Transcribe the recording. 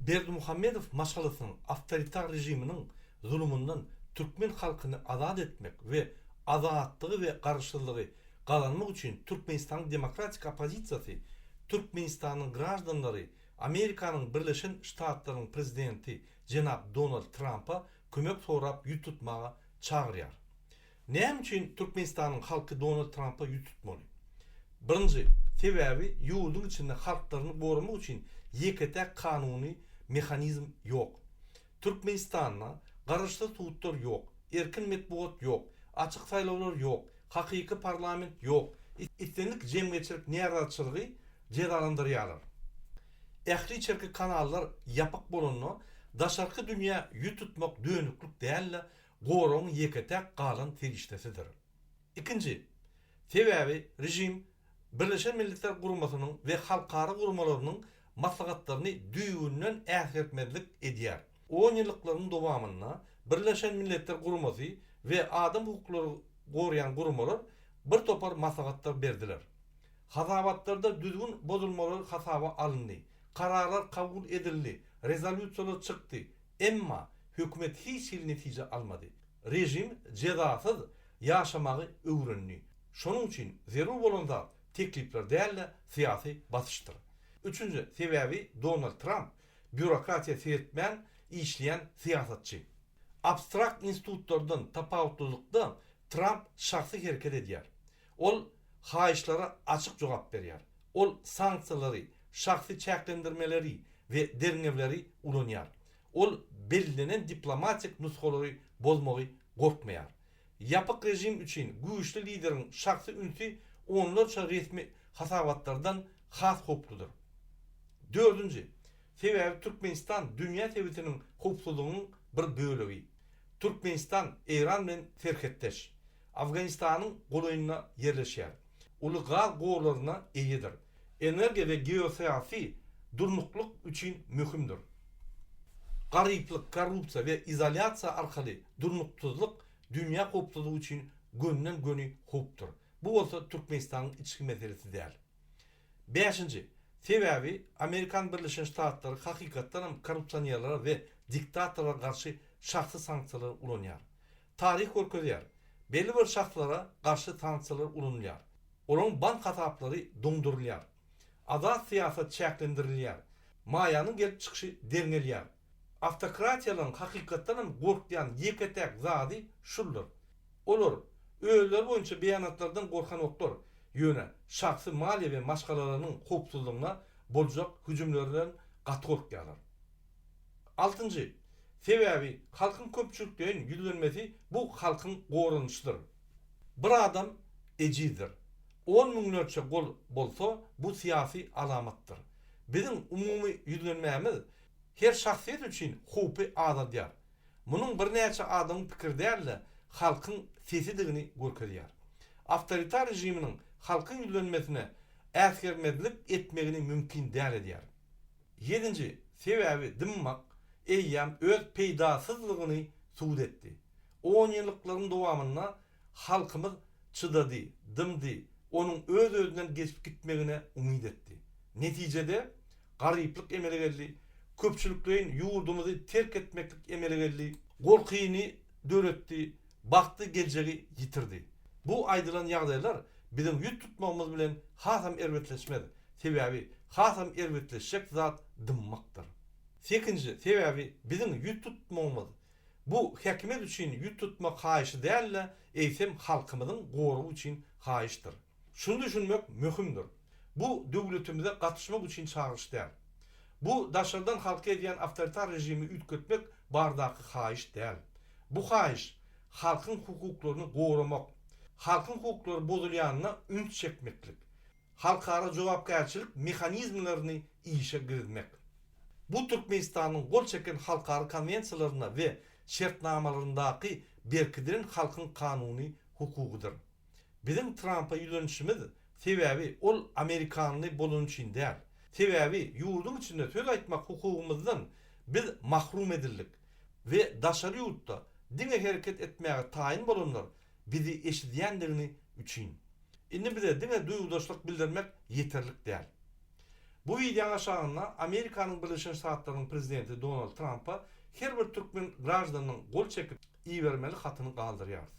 Berdimuhamedow maşgalasynyň awtoritar režiminiň zulumyndan türkmen halkyny azat etmek we azatlygy we garaşsyzlygy gazanmak üçin Türkmenistanyň demokratik oppozisiýasy Türkmenistanyň graždanlary Amerikanyň Birleşen Ştatlarynyň prezidenti jenap Donald Trampa kömek sorap ýüz tutmaga çagyrýar. Näme üçin Türkmenistanyň halky Donald Trampa ýüz tutmaly? Birinji, sebäbi ýurduň içinde halklaryny goramak üçin ýeke-täk kanuny mehanizm ýok. Türkmenistanda garaşsyz sudlar ýok, erkin metbugat ýok, açyk saýlawlar ýok, hakyky parlament ýok, islendik jemgyýetçilik närazyçylygy jezalandyrýarlar. Ähli içerki kanallar ýapyk bolanda, daşarky dünýä ýüz tutmak dönüklik däl-de, goragyň ýeke-täk galan serişdesidir. Ikinji, sebäbi režim Birleşen Milletler Guramasynyň we halkara guramalarynyň maslahatlaryny düýbünden äsgertmezlik edýär. Onýyllyklaryň dowamynda Birleşen Milletler Guramasy we adam hukuklary goraýan guramalar bir topar maslahatlar berdiler. Hasabatlarda düzgün bozulmalary hasaba alyndy, kararlar kabul edildi, rezolýusiýalar çykdy, Emma hökümet hiç hili netije almady. Režim jezasyz ýaşamagy öwrendi. Şonuň üçin zerur bolan zat teklipler däl-de, syýasy basyşdyr. Üçünji sebäbi Donald Tramp býurokratiýa seretmän işleýän syýasatçy. Abstrakt institutlardan tapawutlylykda Tramp şahsy hereket edýär. Ol haýyşlara açyk jogap berýär. Ol sanksiýalary, şahsy çäklendirmeleri we derňewleri ulanýar. Ol bellenen diplomatik nusgalary bozmagy gorkmaýar. Ýapyk režim üçin güýçli lideriň şahsy ünsi onlarça resmi hasabatlardan has howpludyr. Dördünji, sebäbi Türkmenistan dünýä sebitiniň howpsuzlygynyň bir bölegi. Türkmenistan Eýran bilen serhetdeş. Afganistanyň golaýynda ýerleşýär. Uly gaz gorlaryna eýedir. Energiýa we geosyýasy durnuklyk üçin möhümdir. Garyplyk, korrupsiýa we izolýasiýa arkaly durnuksyzlyk dünýä howpsuzlygy üçin gönüden-göni howpdur. Bu bolsa Türkmenistanyň içki meselesi däl. Bäşinji, sebäbi Amerikan Birleşen Ştatlary hakykatdanam korrupsionerlere we diktatorlara garşy şahsy sanksiýalary ulanýar. Taryh görkezýär, belli bir şahslara garşy sanksiýalar ulanylýar. Olaryň bank hasaplary doňdurylýar. Azat syýasat çäklendirilýär. Maýanyň gelip çykyşy derňelýär. Awtokratiýalaryň hakykatdanam gorkýan ýeke-täk zady şuldur. Olar özleri boýunça beýanatlardan gorkanoklar, ýöne şahsy maliýe we maşgalalarynyň howpsuzlygyna boljak hüjümlerden gaty gorkýarlar. Altynjy, sebäbi halkyň köpçülikleýin ýüzlenmesi bu halkyň goranyşydyr. Bir adam ejizdir. On müňlerçe gol bolsa bu syýasy alamatdyr. Biziň umumy ýüzlenmämiz her şahsyýet üçin howpy azaldýar. Munuň birnäçe adamyň pikiri däl-de, halkyň sesidigini görkezýär. Awtoritar režiminiň halkyň ýüzlenmesine äsgermezlik etmegini mümkin däl edýär. Ýedinji, sebäbi dymmak eýýäm öz peýdasyzlygyny subut etdi. Onýyllyklaryň dowamynda halkymyz çydady, dymdy, onuň öz-özünden geçip gitmegine umyt etdi. Netijede, garyplyk emele geldi, köpçülikleýin ýurdumyzy terk etmeklik emele geldi, gorkyny döretdi, bagtly geljegi ýitirdi. Bu aýdylan ýagdaýlar biziň ýüz tutmagymyz bilen hasam erbetleşmez, sebäbi hasam erbetleşjek zat dymmakdyr. Sekinji, sebäbi biziň ýüz tutmagymyz, bu häkimiýet üçin ýüz tutmak haýyşy däl-de, eýsem halkymyzyň goragy üçin haýyşdyr. Şuny düşünmek möhümdir. Bu döwletimize gatyşmak üçin çagyryş däl. Bu daşardan halky ezýän awtoritar režimi üýtgetmek baradaky haýyş däl. Bu haýyş halkyň hukuklaryny goramak, halkyň hukuklary bozulýanyna üns çekmeklik, halkara jogapkärçilik mehanizmlerini işe girizmek. Bu Türkmenistanyň gol çeken halkara konwensiýalarynda we şertnamalaryndaky berkidilen halkyň kanuny hukugydyr. Biziň Trampa ýüzlenişimiz sebäbi ol amerikanly bolany üçin däl. Sebäbi ýurduň içinde söz aýtmak hukugymyzdan biz mahrum edildik we daşary ýurtda diňe hereket etmäge taýyn bolanlar bizi eşidýändigini üçin. Indi bize diňe duýgudaşlyk bildirmek ýeterlik däl. Bu wideoň aşagynda Amerikanyň Birleşen Ştatlarynyň prezidenti Donald Trampa her bir türkmen graždanynyň gol çekip ibermeli hatyny galdyrýarys.